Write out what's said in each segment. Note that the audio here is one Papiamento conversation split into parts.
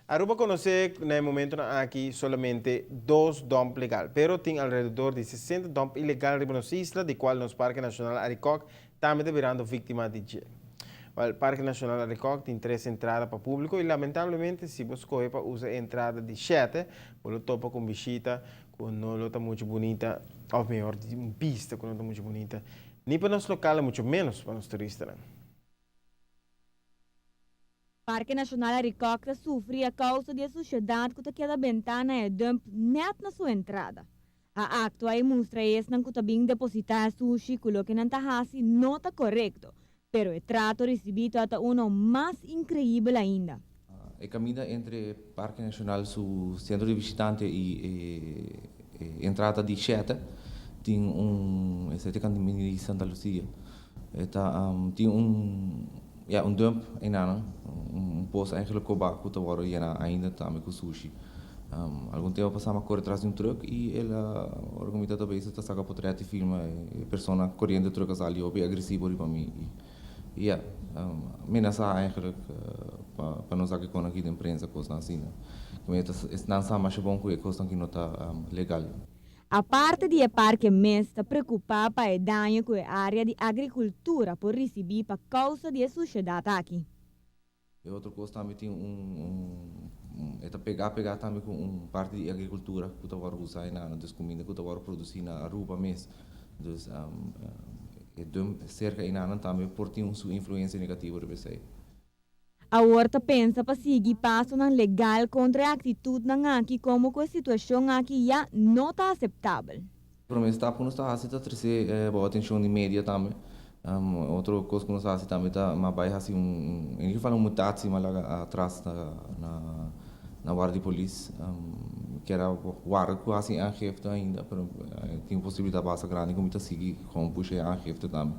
Aruba conoce na e momentonan aki solamente dos dump legal, pero tin alrededor di 60 dump ilegal riba nos isla, di cual nos Parke Nacional Arikok tambe ta birando victima di dje. Wel, Parke Nacional Arikok tin tres entrada pa publico y lamentablemente si bo scoge pa usa e entrada di shete, bo lo topa cu un bishita cu no lo ta mucho bunita, of mehor di un bista cu no ta mucho bunita, ni pa nos local y mucho menos pa nos turistanan. Parke Nashonal Arikok ta sufri a kousa di e sushedat ku ta keda bentá na e dump nèt na su entrada. A aktua i mustra esnan ku ta bin depositá e sushi ku loke nan ta hasi no ta korekto, pero e trato risibí ta uno mas inkreibel ainda. E kaminda entre Parke Nashonal su sentro di bishitante i e entrada di shete tin un, esei ta e kaminda di Santa Lucia. E ta tin un ya un dump einanan, un pos eigenlijk koba ku ta wòrdu yena ainda tambe ku sushi. Algun tempu pasá mi a kore tras di un trùk i el a ora ku mi tabata bezig ta saka potrèt i filma e persona koriendo e trùk a sali hopi agresivo riba mi i ya menasá eigenlijk pa pa no saka e kosnan aki den prensa kosnan asina. Esnan sa masha bon ku e kosnan aki no ta legal. Aparte di e parke mes ta preokupá pa e daño ku e área di agrikultura por risibí pa kousa di e sushedat aki. E otro kos tambe tin un e ta pegá pegá tambe ku un parti di agrikultura ku ta wòrdu usá einan, dus kuminda ku ta wòrdu produsí na Aruba mes. Dus e dump serka einan tambe por tin su influensia negativo riba esei. Awor ta pensa pa sigui pasonan legal kontra e aktitutnan aki komo ku e situashon aki ya no ta aseptabel. Promé stap ku nos ta hasi ta trese bo atenshon di media tambe. Otro kos ku nos ta hasi tambe ta mas bai hasi un, en ieder geval un mutatie mas laga atras na na warda di polis. Kier a warda ku hasi e aangifte ainda pero tin posibilidat basta grandi ku mi ta sigui kon pusha e aangifte tambe.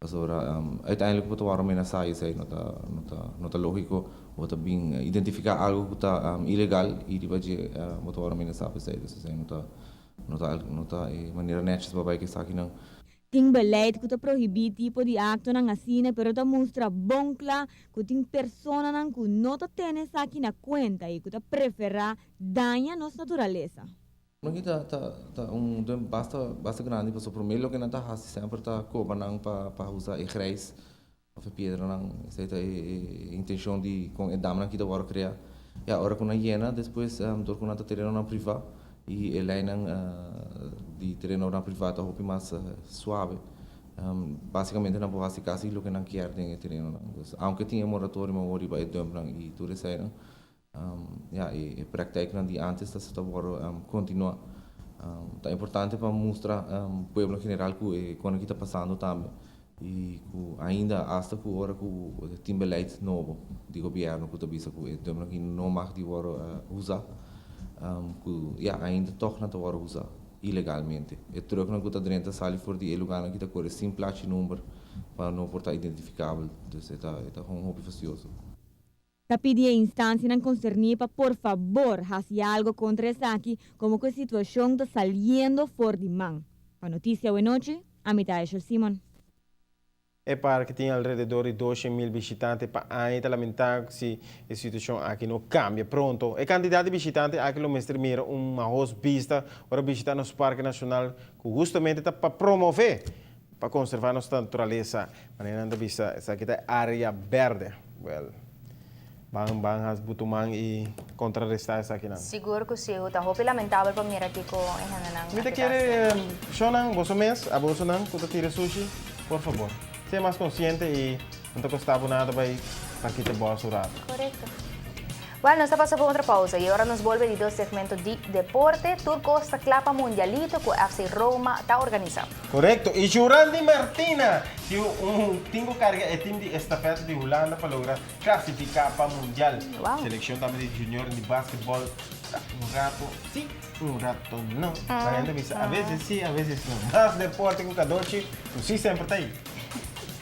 Pasobra uiteindelijk bo ta wòrdu amenasá i esei no ta no ta no ta lógiko. Bo ta bin identifiká algu ku ta ilegal i riba dje bo ta wòrdu amenasá pa esei. Dus esei no ta no ta no ta e manera nètjes pa bai ku esakinan. Tin beleid ku ta prohibí tipo di aktonan asina pero ta mustra bon kla ku tin personanan ku no ta tene esaki na kuenta i ku ta preferá daña nos naturalesa. Maki ta ta ta un dump basta basta grandi pasobra prome loke nan ta hasi semper ta koba nan pa pa usa e grijs of e piedranan esei ta e e intencion di kon e damnan aki ta wòrdu krea ya ora ku nan yena despues dor ku nan ta terenonan priva i e leinan di terenonan priva ta hopi mas suave basikamente nan por hasi kasi loke nan kier den e terenonan dus aunke tin e moratorium awor riba e dumpnan i tur eseinan. Ya, e praktijknan di antes ta ta wòrdu kontinuá. Ta importante pa mustra pueblo en general ku e kos aki ta pasando tambe i ku ainda asta ku ora ku tin beleid nobo di gobièrnu ku ta bisa ku e dump aki no mag di wòrdu usá, ku ya ainda tòg nan ta wòrdu usá ilegalmente. E trùknan ku ta drenta sali for di e lugánan aki ta kore sin plachi number pa no por ta identifikabel, dus e ta e ta hopi fastioso. Ta pidi e instansianan konserní pa por fabor hasi algo kontra esaki komo ku e situashon ta saliendo for di man. Pa Notisia Awenochi, ami ta Aishel Simon. E parke tin alrededor di 200,000 bishitante pa aña i ta lamentá si e situashon aki no kambia pronto. E kantidat di bishitante aki lo mester mira un mahos bista ora bishitá nos parke nashonal ku hustamente ta pa promové Pa konservá nos naturalesa, manera nan ta bisa, esaki ta e área bèrdè. Wèl, ban ban has butuman i kontrarestá esakinan. Sigur ku si, ta hopi lamentabel pa mira kiko e hendenan Mi ta aki ta kere hasiendo. shownan, boso mes, abosonan ku ta tira sushi, por fabor, sea mas konsiente i no ta kostá bo nada bai parkita bòs un ratu. Korekto. Bueno, nos ta pasa pa un otro pausa y ora nos bolbe di dos segmento di deporte, tur cos ta cla pa Mundialito cu FC Roma ta organisa. Correcto, y Jurandy Martina tin un tin cu carga e team di estafeta di Hulanda pa logra clasifica pa Mundial. Wow. Seleccion tambe di junior di basketball ta un rato si, un rato no. Marian ta bisa, a veces si, a veces no. Mas deporte cu Cadochi, cu si semper ta ahi.